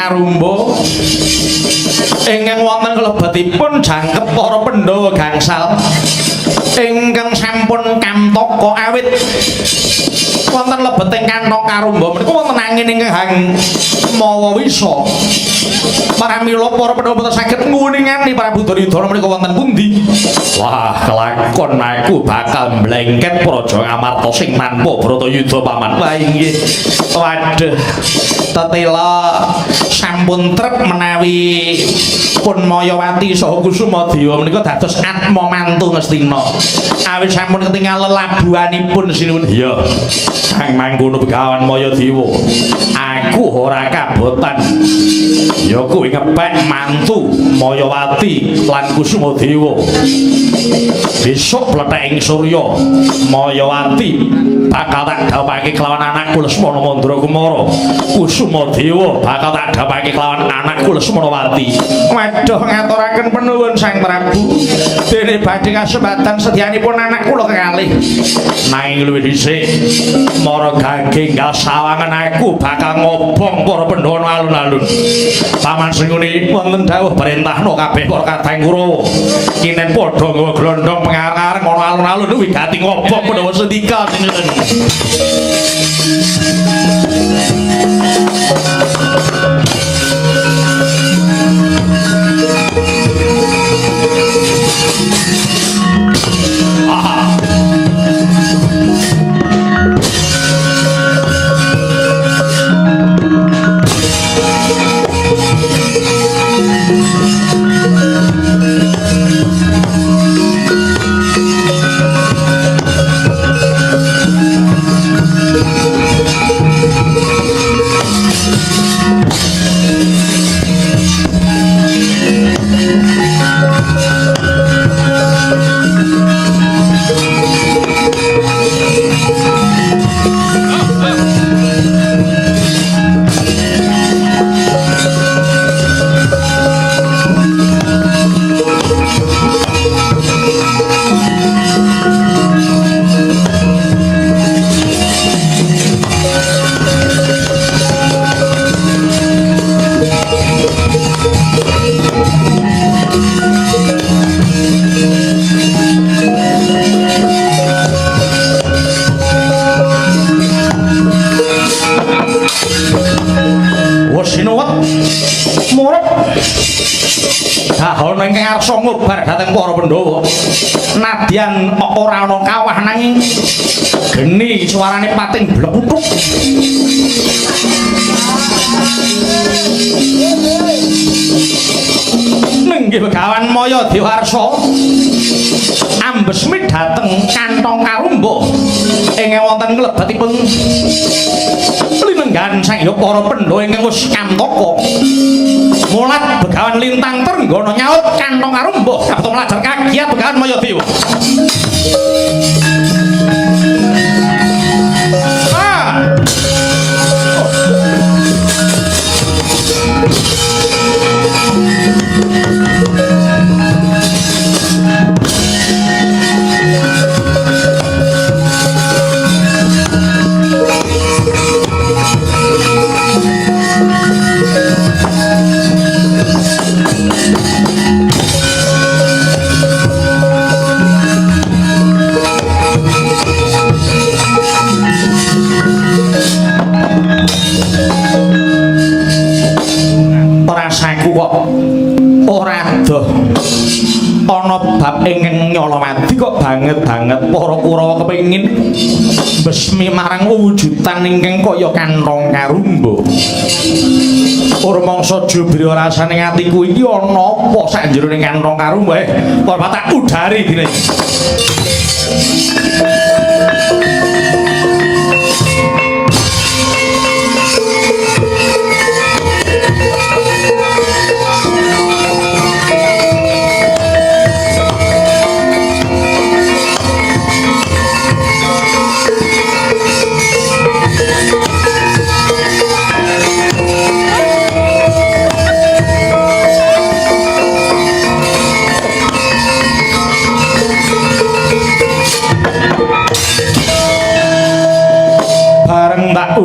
karumba ingkang wonten klebetipun jangkep para Pandhawa gangsal ingkang sampun kamtaka awit wonten lebeting kantong karumba menika wonten angin ingkang hang mawa wisa. Pramila para Pandhawa boten saged nguningani Prabu Duryudana menika wonten pundi. Wah, kelakon aku bakal mblengket Praja Ngamarta sing tanpa Bratayuda, Paman. Wah, inggih. Waduh, tetela sampun trep menawi pun Mayawati saha Kusumadewa menika dados atma mantu Ngastina. Awit sampun ketingal lelabuhanipun sinuwun. Iya. Kang mangkono Begawan Mayadewa. Aku ora kabotan. Ya kuwi ngepek mantu Mayawati lan Kusumadewa. Besok plethek ing surya Mayawati bakal tak dhawake kelawan anakku Lesmana Mandra Kumara. Kusumadewa bakal tak dhawake kelawan anakku Lesmanawati. Waduh, ngaturaken penuwun Sang Prabu. Dene badhe kasempatan sedyanipun anak kula kekalih. Nanging luwih dhisik mara gage enggal sawangan aku bakal ngobong para Pandhawa alun-alun. Paman Sengkuni wonten dawuh perintahno kabeh para kadang Kurawa. Kinen padha nggawa glondhong pengareng-areng ana alun-alun wigati ngobong Pandhawa sendika sinten. Dahana ingkang arsa ngobar dhateng para Pandhawa. Nadyan ora ana kawah nanging geni suarane pating blekuthuk. Nenggih Begawan Maya Dewarsa ambesmi dhateng kantong karumba ingkang wonten klebetipun linenggan sang para Pandhawa ingkang wis kamtaka. Mulat Begawan Lintang Trenggana nyaut kantong karumba kapta mlajar kagiat Begawan Maya Dewa. Ah! Rasaku kok ora adoh ana bab ingkang nyolowadi kok banget-banget para Kurawa kepengin besmi marang wujudan ingkang kaya kantong karumba. Rumangsa jubri rasane atiku iki ana apa sakjroning kantong karumba? Ora tak udari dene.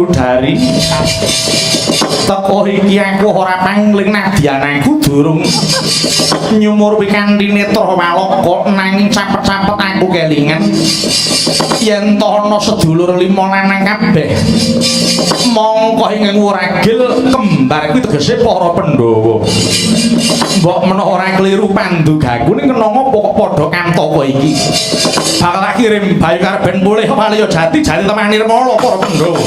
Werudari, teko iki aku ora pangling nadyan aku durung nyumur pikanthi netra waloka, nanging capet-capet aku kelingan yen to ana sedulur lima lanang kabeh mongko ingkang wuragil kembar kuwi tegese para Pandhawa. Mbok menawa ora keliru pandugaku ning kena ngopo kok padha kantaka iki. Bakal tak kirim Bayu Karben mulih Walaya Jati Jati Temah Nirmala para Pandhawa.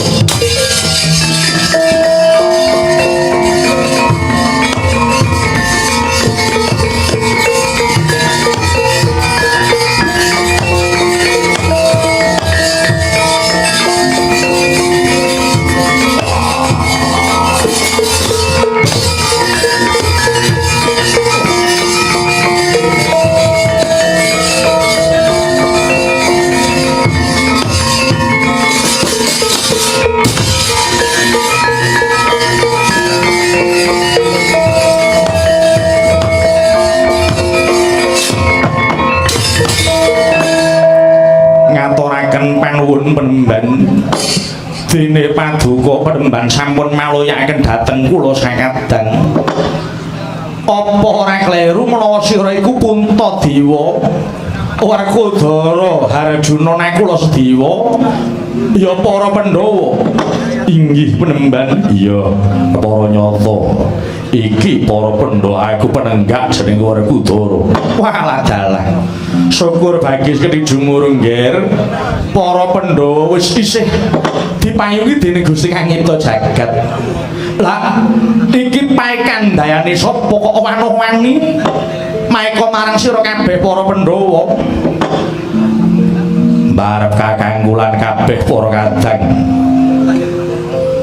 Ngaturaken panuwun penemban dene paduka penemban sampun maloyaken dhateng kula sakadang. Apa ora kleru menawa sira iku Puntadewa Werkudara Harjuna Nakula Sedewa ya para Pandhawa? Inggih penemban. Iya para nyata iki para Pandhawa aku penenggak jeneng Werkudara. Walah dalah syukur bagi sekedi jumurung ngger para Pandhawa wis isih dipayungi dening Gusti Kang Nyipta jagat. Lah iki paekandayane sapa kok wanuh-wani maeka marang sira kabeh para Pandhawa? Mbarep kakangku lan kabeh para kadang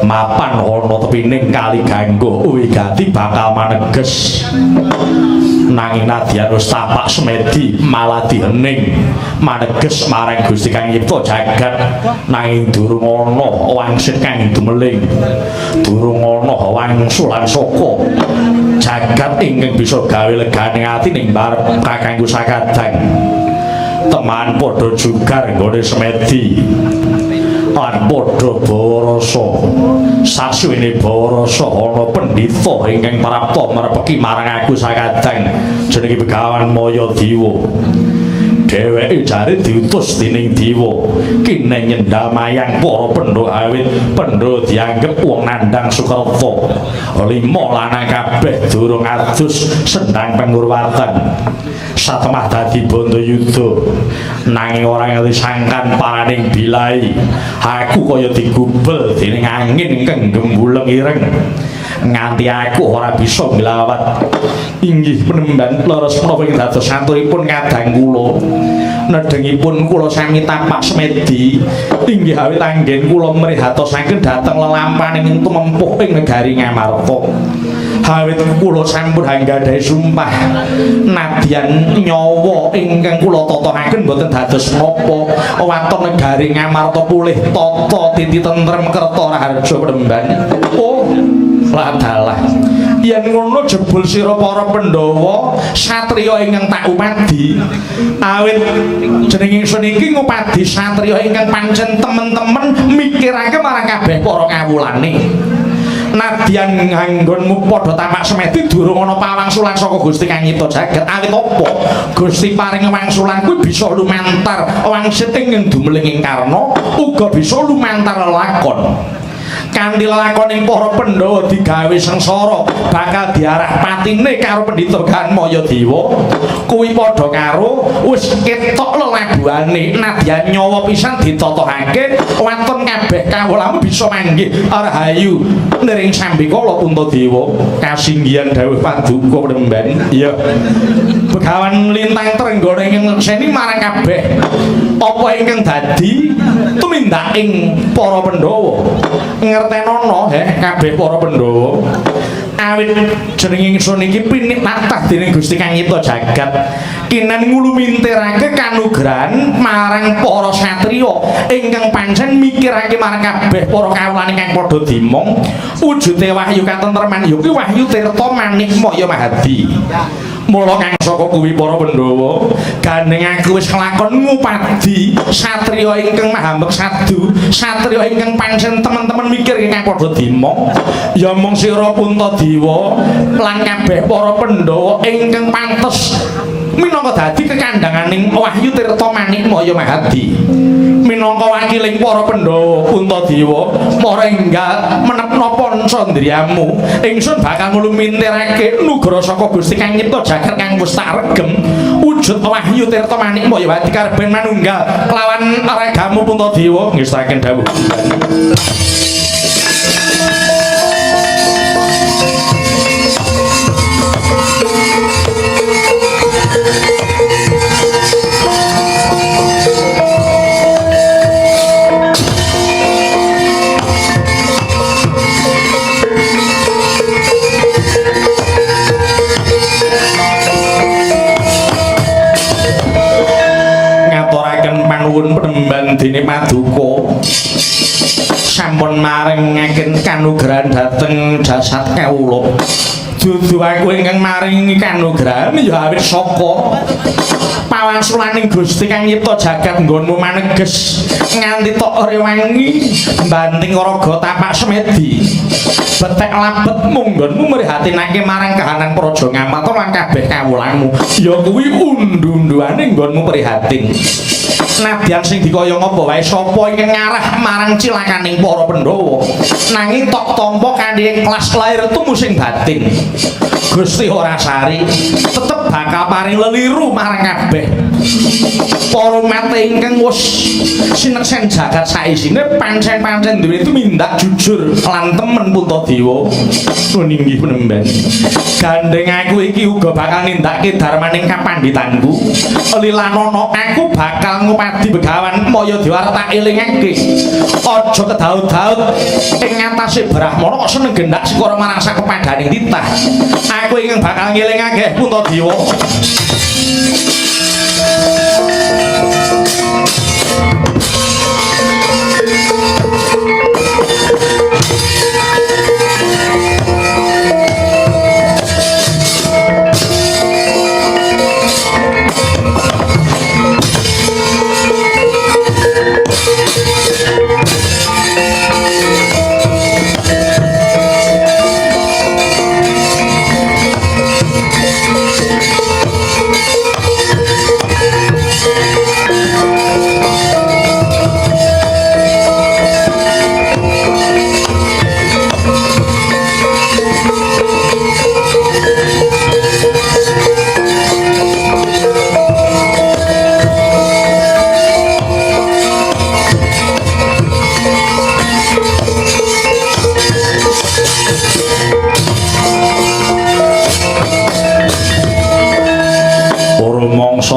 mapan ana tepining kali Gangga wigati bakal maneges, nanging nadyan wis tapak semedi malah dihening maneges marang Gusti Kang Nyipta jagat, nanging durung ana wangsit kang dumeling, durung ana wangsulan saka jagat ingkang bisa gawe legane ati ning mbarep kakangku sakadang. Teman padha jugar nggone semedi lan padha bawa rasa. Sasuwene bawa rasa ana pendhita ingkang prapta merpeki marang aku sakadang jenenge Begawan Mayadewa. Dheweke jare diutus dening dewa kine nyendal mayang para Pandhawa awit Pandhawa dianggep wong nandhang sukerta. Lima lanang kabeh durung adus sendang pengurwatan satemah dadi Bandayuda, nanging ora ngerti sangkan paraning bilai aku kaya digubel dening angin ingkang gembuleng ireng nganti aku ora bisa nglawat. Inggih penemban leres menapa ing dados aturipun kadang kula nedhengipun kula sami tapak semedi inggih awit anggen kula mrihatosaken dhateng lelampaning tumempuh ing negari Ngamarta. Awit kula sampun anggadhahi sumpah nadyan nyawa ingkang kula totohaken boten dados menapa waton negari Ngamarta pulih tata titi tentrem kerta raharja penemban. Oh lah dalah yen ngono jebul sira para Pandhawa satriya ingkang tak upadi awit jeneng ingsun iki ngupadi satriya ingkang pancen temen-temen mikirake marang kabeh para kawulane. Nadyan nganggonmu padha tapak semedi durung ana pawangsulan saka Gusti Kang Nyipta jagat. Awit apa Gusti paring wangsulan kuwi bisa lumantar wangsit ing dumeling ing karna uga bisa lumantar lelakon. Kanthi lelakoning para Pandhawa digawe sengsara bakal diarah patine karo pendhita Gan Mayadewa kuwi padha karo wis ketok lelabuhane nadyan nyawa pisan ditotohake waton kabeh kawulamu bisa manggih rahayu niring sambikala Puntadewa. Kasinggihan dawuh paduka penemban. Iya Begawan Lintang Trenggana ingkang nyekseni marang kabeh apa ingkang dadi tumindaking para Pandhawa. Ngertenono kabeh para Pandhawa awit jeneng ingsun iki pinitah dening Gusti Kang Nyipta jagat kinen nglumintirake kanugrahan marang para satriya ingkang pancen mikirake marang kabeh para kawulane ingkang padha dimong. Wujude wahyu katentreman ya kuwi wahyu tirta manikmaya mahadi. Mula kang saka kuwi para Pandhawa, gandeng aku wis kelakon ngupadi satriya ingkang mahambek sadu, satriya ingkang pancen temen-temen mikir ingkang padha dimong. Ya mung sira Puntadewa lan kabeh para Pandhawa ingkang pantes minangka dadi kekandanganing Wahyu Tirta Manikmaya Mahadi. Minangka wakiling para Pandhawa Puntadewa, para enggal menepna pancandriyamu, ingsun bakal nglumintirake nugra saka Gusti kang nyipta jagat kang wis tak regem wujud Wahyu Tirta Manikmaya Mahadi karben manunggal kelawan ragamu Puntadewa. Ngestaken dawuh. Ngaturaken panuwun penemban dene paduka sampun maringaken kanugrahan dhateng jasad kawula. Dudu aku ingkang maringi kanugrahan ya awit saka pawasulaning Gusti kang nyipta jagat nggonmu maneges nganti tok rewangi banting raga tapak semedi betek labet munggonmu mrihatinake marang kahanan praja Ngamarta lan kabeh kawulamu ya kuwi undu-unduane nggonmu prihatin. Nadyan sing dikaya ngapa wae sapa ingkang ngarah marang cilakaning para Pandhawa, nanging tok tampa kanthi ikhlas lair tumusing batin. Gusti ora sari tetep bakal paring leliru marang kabeh para umat ingkang wis sineksen jagat saisine pancen-pancen duwe tumindak jujur lan temen Puntadewa. Nuwun inggih penemban. Gandeng aku iki uga bakal nindakake darmaning kapandhitanku. Lilanana aku bakal ngupadi Begawan Mayadewa tak elingake. Aja kedaut-daut ing ngatasé Brahmana kok seneng gendak sikara marang sakepadaning titah. Aku ingkang bakal ngelingake Puntadewa.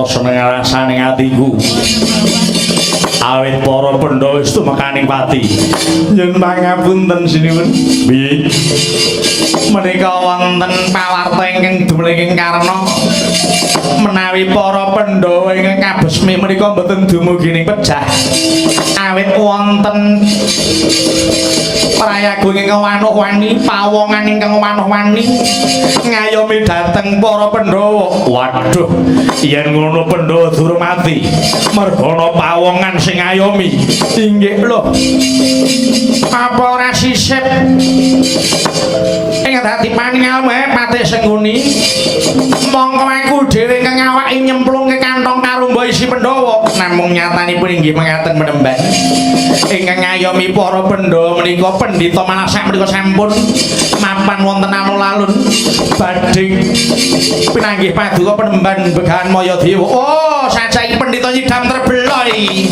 Seneng rasane atiku awit para Pandhawa wis tumekaning pati. Nyuwun pangapunten sinuwun. Piye menika wonten pawarta ingkang dumening Karna menawi para Pandhawa ingkang kabesmi menika mboten dumugi ning pejah awit wonten prayaga ingkang wanuh-wani pawongan ingkang wanuh-wani ngayomi dhateng para Pandhawa. Waduh, yen ngono Pandhawa durung mati merga ana pawongan sing ngayomi. Inggih lho, apa ora sisip ing dadi paningal wae Patih Sengkuni. Mongko aku dhewe ingkang ngawaki nyemplungke kantong karumba isi Pandhawa. Namung nyatanipun inggih mengaten penemban ingkang ngayomi para Pandhawa menika pendhita Malasak menika sampun mapan wonten alun-alun badhe pinanggih paduka penemban Begawan Mayadewa. Oh, saja iki pendhita nyidam terbela iki.